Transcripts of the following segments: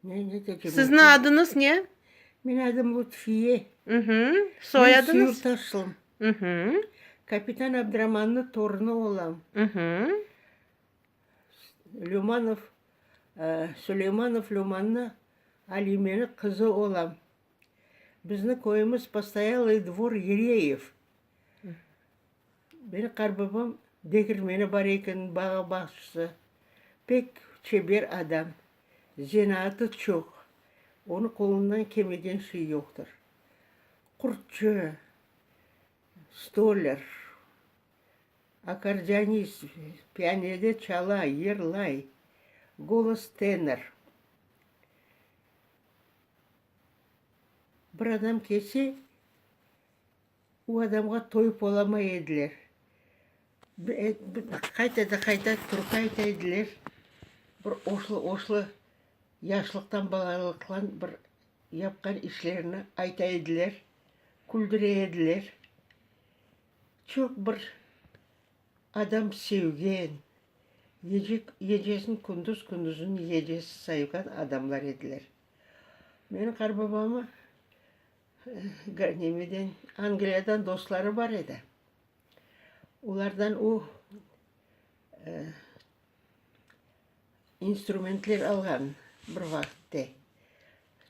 Ne, ne diycem? Sizni adıñız ne? Menim adım Lutfiye. Soyadıñız? Men Süyürtaşlım. Kapitan Abdramannıñ torunı olam. Lümanov, Süleymanov Lümannıñ Alimeniñ qızı olam. Bizni köyümiz Postoyalıy dvor Yereyev. Menim qarbabam degirmeni bar eken, bağa bağçısı. Pek çeber adam, zenaatı çoq, onıñ qolundan kelmegen şey yoqtır. Qurtçı, stolâr, akkordeonist, pianede çala, yırlay, golos tenor. Bir adam kelse, O adamğa toyup olamay ediler. Qayta da qayta türkü ayta ediler. Bir oşlu-oşlu yaşlıqtan, balalıqtan bir yapqan işlerini ayta ediler, küldüre ediler. Çoq bir adam sevgen, yecek, gecesini kündüz, kündüzini gecesi sayğan adamlar ediler. Menim qarbabamı Nemeden, Angliyadan dostları bar edi. Olardan o instrumentler alğan bir vaqıtte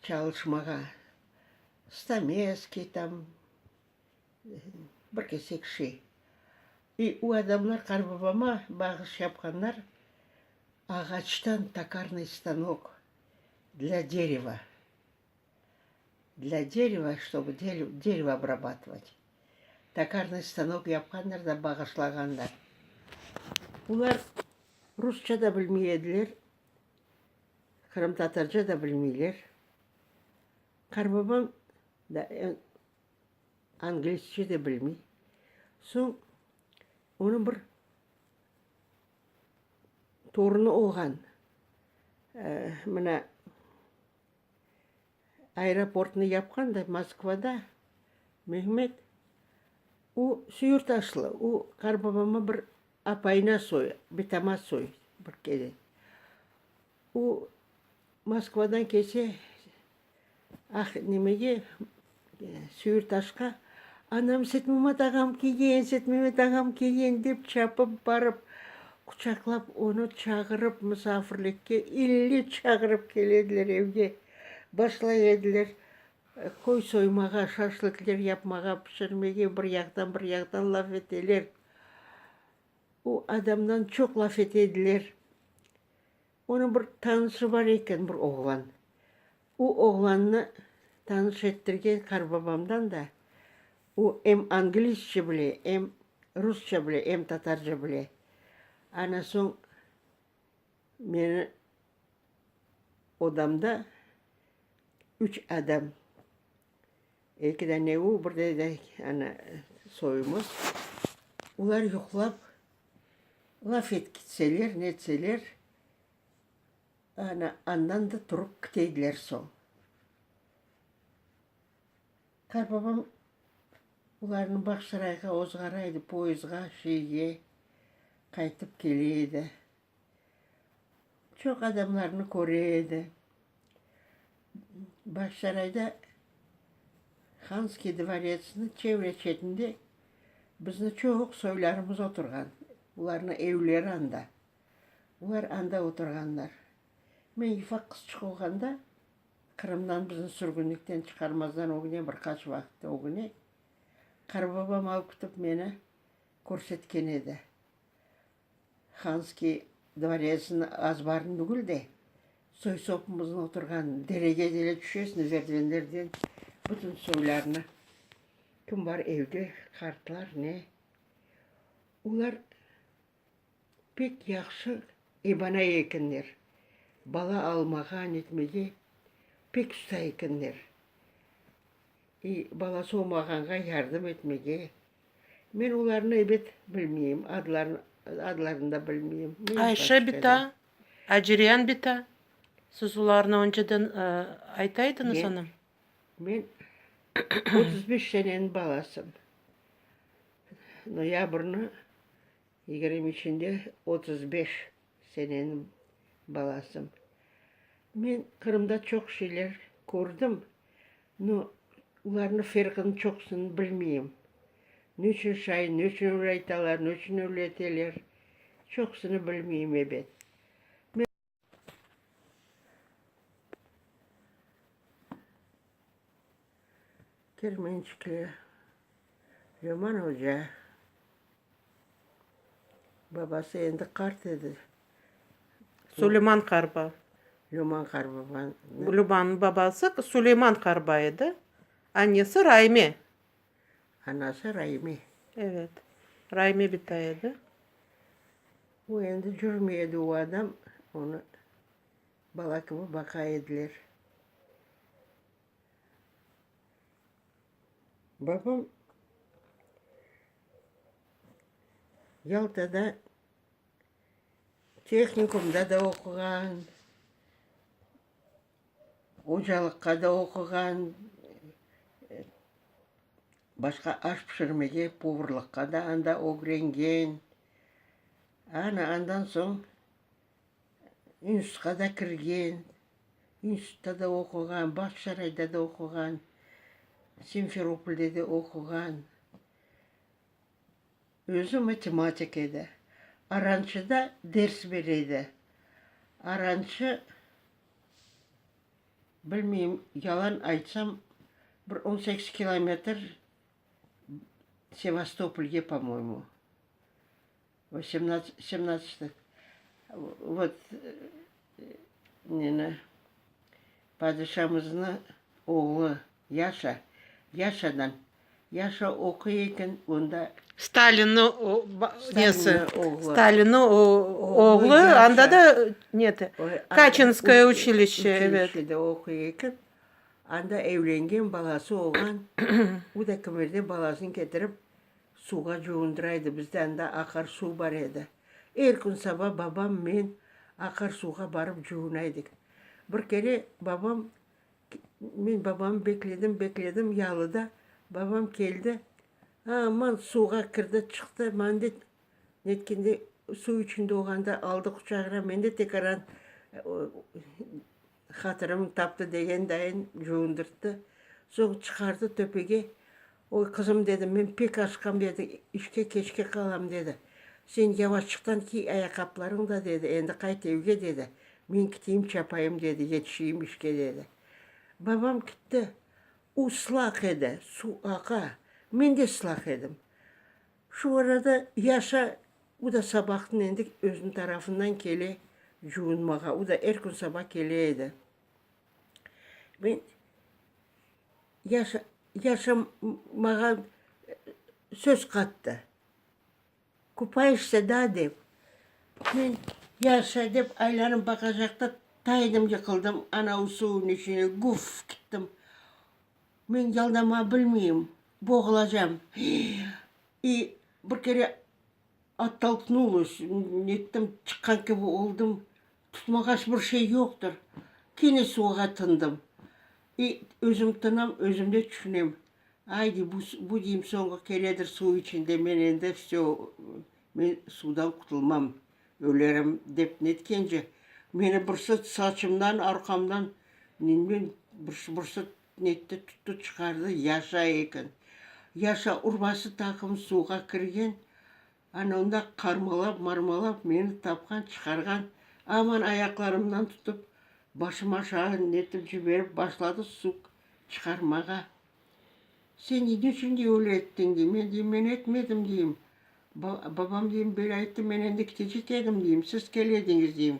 çalışmağa. Stameskiy tam, bir kesek şey. İ o adamlar qarbabama bağış yapqanlar ağaçtan tokarnıy stanok dla dereва. Dla dereва, ştobu derevo obrabatıvat. Tokarnıy stanok yapqanlar da bağışlağanlar. Olar rusça da bilmey ediler, qırımtatarca da bilmeyler. Qarbabam da anglizce de bilmey. Soñ onıñ bir torunı olğan, mına, Aeroportnı yapqan da Moskvada Mehmet, o Süyürtaşlı, o qarbabama bir apayına soy, bitama soy bir kere. O Moskvadan kelse, ah, nemege, Süyürtaşqa, anam Setmemet ağam kelgen, Setmemet ağam kelgen dep çapıp barıp, quçaqlap onı çağırıp musafirlikke ille çağırıp kele ediler evge. Başlay ediler qoy soymağa, şaşlıkler yapmağa, pişirmege, bir yaqtan, bir yaqtan laf eteler. O adamdan çoq laf ete ediler. Onıñ bir tanışı bar eken, bir oğlan. O oğlannı tanış ettirgen qarbabamdan da, o em anglizce bile, em rusça bile, em tatarca bile. Ana soñ meni odamda üç adam, eki dane o, bir dane ana soyumız, olar yuqlap, laf etkitseler, netseler, ana andan da turıp kiteydiler soñ. Qarbabam olarnı Bağçasarayğa ozğara edi, poyezdğa, şeyge qaytıp kele edi. Çoq adamlarnı köre edi. Bağçasarayda Hanskiy dvoretsniñ çevre-çetinde bizni çoq soylarımız oturğan. Olarnıñ evleri anda. Olar anda oturğanlar. Men yufaq qızçıq olğanda, Qırımdan bizni sürgünlikten çıqarmazdan ögüne bir qaç vaqıt ögüne, qarbabam alıp ketip meni körsetken edi. Hanskiy dvoretsniñ azbarını tügül de, soy-sopumıznıñ oturğan derege dele tüşesiñ, merdivenlerden bütün soylarnı, kim bar evde, qartlar, ne, olar pek yahşı ebana ekenler, bala almağa, netmege pek usta ekenler. İ balası olmağanğa yardım etmege. Men olarnı ebet bilmeyim, adlarını, adlarını da bilmeyim. Ayşe bita, Aciriyan bita, siz olarnı önceden ayta ediñiz, anam? Men 35 seneniñ balasım. Noyabrniñ 23-inde 35 seneniñ balasım. Men Qırımda çoq şeyler kördim, no, olarnıñ ferqını çoqusını bilmeyim. Ne içün şay, ne içün öyle aytalar, ne içün öyle eteler, çoqusını bilmeyim, ebet. Kermençikli Lüman oca, babası endi qart edi. Suleyman qarba. Lüman qarbabanı. Lümannıñ babası Suleyman qarba edi. Annesi Rayme. Anası Rayme. Evet, Rayme bitay edi. O endi cürmey edi o adam, onı bala kibi baqa ediler. Babam Yaltada tehnikumda da oquğan, ocalıqqa da oquğan, başqa aş pişirmege, povarlıqqa da anda ögrengen. Ana, andan soñ İnstitutqa da kirgen, institutta da oquğan, Bağçasarayda da oquğan, Simferopolde de oquğan. Özü matematik edi. Arançıda ders bere edi. Arançı, bilmeyim, yalan aytsam, bir on sekiz kilometr Sevastopolge, po-moyemu. Semnadtsıtı, vot, neni, padişamıznı oğlu Yaşa, Yaşadan, Yaşa oquy eken, onda. Stalinni nesi, Stalinni oğlu, anda da neti, Kaçinskoye uçilişçe, evet. Uçilişçede oquy eken, anda evlengen, balası olğan, o da kimerde balasını ketirip Suvğa cuvundıra edi, bizde anda aqar suv bar edi. Er kün saba babam, men aqar suvğa barıp cuvuna edik. Bir kere babam, men babamnı bekledim, bekledim, yalıda babam keldi, aman suvğa kirdi, çıqtı, mende netkende suv içinde olğanda aldı quçağına, mende tekaran Hatırım taptı degen dayın cuvundırttı. Soñ çıqardı töpege. Oy, qızım, dedi, men pek aşqam, dedi, işke keçke qalam, dedi. Sen yavaşçıqtan kiy ayaqqaplarıñ da, dedi, endi qayt evge, dedi. Men kiteyim çapayım, dedi, yetişeyim işke, dedi. Babam kitti. U sılaq edi, suv aqa. Men de sılaq edim. Şu arada Yaşa, o da sabahtan endi özüniñ tarafından kele cuvunmağa, o da er kün saba kele edi. Men, Yaşa, Yaşa maña söz qattı, Kupayeşsâ da dep. Men, Yaşa dep aylanıp baqacaqta taydım yıqıldım, ana o suvnıñ içine guf kittim. Men yaldama bilmeyim, boğulacam. İ bir kere ottolknulась, nettim, çıqqan kibi oldım, tutmağa bir şey yoqtır. Kene suvğa tındım. İ özüm tınam, özüm de tüşünem, Aydi, bu, bu deyim, soñki keredir suv içinde, men endi vsö, men suvdan qutulmam, ölerim, dep netkence, meni birisi saçımdan, arqamdan, men birisi Netti tuttı çıqardı, Yaşa eken. Yaşa urbası taqım suvğa kirgen, ana onda qarmalap-marmalap meni tapqan, çıqarğan, aman ayaqlarımdan tutıp, başım aşağı netip ciberip başladı suv çıqarmağa. Sen ne içün dey öyle ettiñ dey. Men deyim, men etmedim deyim. Babam deyim böyle ayttı, men endi ketecek edim deyim, siz kel ediñiz deyim.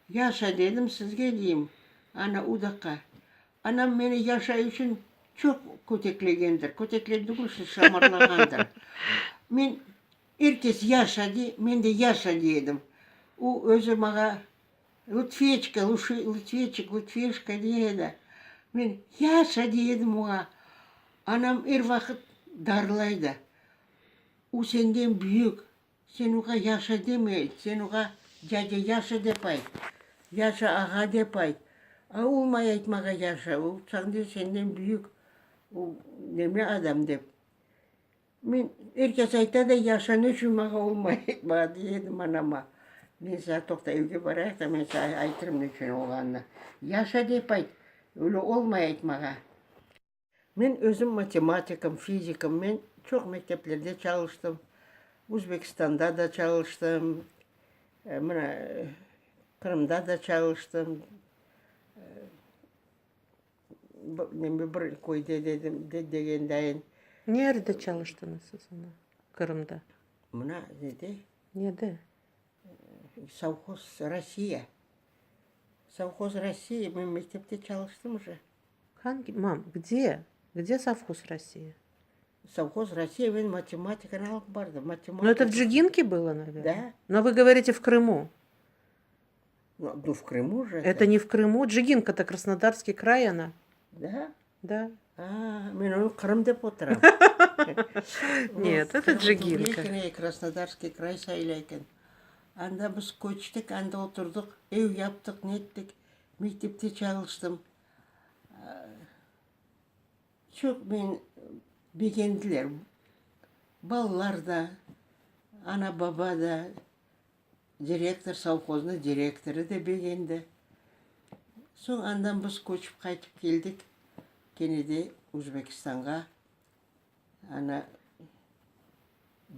Yaşa dedim sizge deyim, ana u daqqa. Anam meni yaşay içün çoq köteklegendir, köteklep tügül, şu şamarlağandır. Men, er kes yaşa dey, men de yaşa dey edim. O özü maña Lutfiyeçka, Lutfiyeçik, Lutfiyeşka dey edi. Men yaşa dey edim oña. Anam er vaqıt darılaydı. O senden büyük, Sen oğa yaşa deme, sen oğa dâdâ yaşa dep ayt, yaşa ağa dep ayt. A olmay aytmağa yaşa, o senden senden büyük, o neme adam dep. Men, er kes ayta da yaşa, ne içün maña olmay aytmağa, dey edim anama. Men saña, toqta, evge barayıq da, men saña aytırım ne içün olğanını. Yaşa dep ayt, öyle olmay aytmağa. Men özüm matematikam, fizikam, men çoq mekteplerde çalıştım, Özbekistanda da çalıştım, mına, Qırımda da çalıştım, neme bir köyde dedim, degen dayın. Nerede çalıştıñız siz onda, Qırımda? Mına, nede? Nede? Sovhoz Rossiya. Sovhoz Rossiya, men mektepte çalıştım uje. Hangi, mam, gde? Gde sovhoz Rossiya? Sovhoz Rossiya men matematikanı alıp bardım, Ну, это в Джигинке было, наверное? Да. Но вы говорите в Крыму. Ну, в Крыму же Это не в Крыму. Джигинка-то Краснодарский край она. Да? Да. А, men onı Qırım dep oturam. Нет, это Джигинка. Краснодарский край sayıla eken. Anda biz köçtik, anda oturdıq, ev yaptıq, nettik. Mektepte çalıştım. Çoq men begendiler. Balalar da, ana-baba da, direktor, sovhoznıñ direktorı da begendi. Soñ andan biz köçip qaytıp keldik kene de Özbekistanğa. Ana,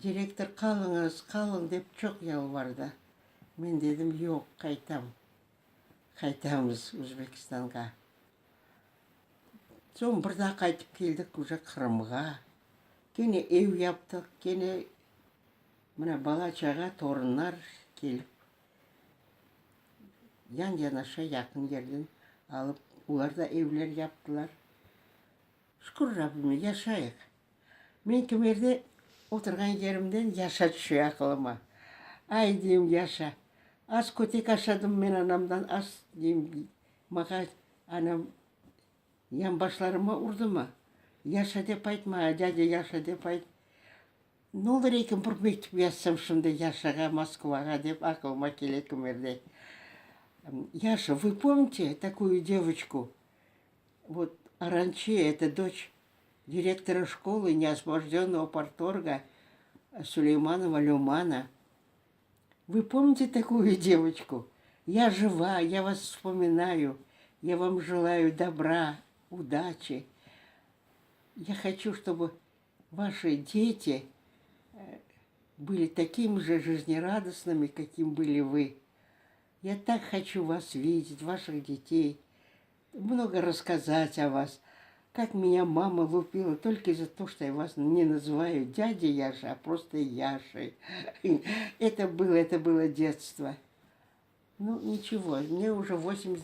direktor qalıñız, qalıñ dep çoq yalvardı. Men dedim, yoq, qaytam. Qaytamız Özbekistanğa. Soñ bir daa qaytıp keldik uje Qırımğa. Kene ev yaptıq, kene mına bala-çağa, torunlar kelip yan-yanaşa yaqın yerden alıp, olar da evler yaptılar. Şükür Rabbime, yaşayıq. Men kimerde oturğan yerimden yaşa tüşe aqılıma. Ay, deyim, yaşa. Az kötek aşadım men anamdan, az, deyim, mağa anam yanbaşlarıma urdımı? Yaşa dep ayt mağa, dâdya, yaşa dep ayt. Ne olur eken bir mektüp yazsam şimdi Yaşağa, Moskvağa dep aqılıma kele kimerde. Yaşa, вы помните такую девочку? Вот Аранчи, это дочь директора школы неосвобожденного парторга Сулейманова Люмана. Вы помните такую девочку? Я жива, я вас вспоминаю, я вам желаю добра, удачи. Я хочу, чтобы ваши дети были такими же жизнерадостными, каким были вы. Я так хочу вас видеть, ваших детей, много рассказать о вас, как меня мама лупила только из-за того, что я вас не называю дядей Яша, а просто Яшей. Это было, это было детство. Ну, ничего, мне уже 80.